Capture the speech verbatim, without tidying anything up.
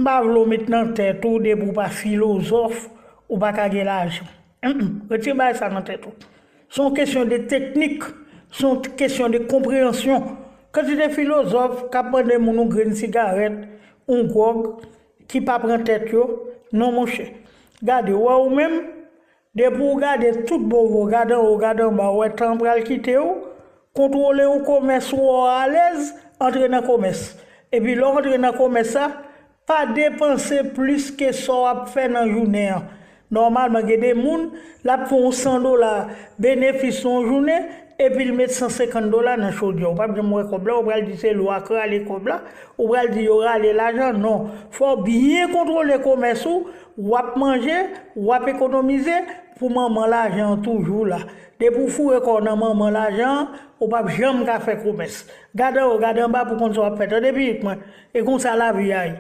pa vle w met nan tèt ou depi w pa filozòf, ou pa ka gen lajan. Retire bagay sa nan tèt ou. Se yon kesyon de teknik, se yon kesyon de konpreyansyon. Kantite filozòf k ap mande moun yon grenn sigarèt, yon gwòg, ki pa pran tèt yo, non monchè. Gade, w wè ou menm, depi w gade tout bò w, gade anwo, gade anba, w wè tan an pral kite w, kontwole yon komès ou wè w alèz, antre nan komès. Epi lè w antre nan komès sa, pa depanse plis ke sa w ap fè nan jounen an. Nòmalman, gen de moun, l ap fè yon san dola benefis nan yon jounen, epi l met san senkant dola nan chodyè. Ou p ap janm wè kòb la, ou pral di se lwa k rale kòb la, ou pral di yo rale lajan. Non. Fò w byen kontwole komès ou, w ap manje, w ap ekonomize pou manman lajan an toujou la. Depi w foure kò w nan manman lajan an, ou p ap janm ka fè komès. Gade anwo, gade anba pou w konn sa w ap fè. Tande pitit mwen, e konsa lavi a ye.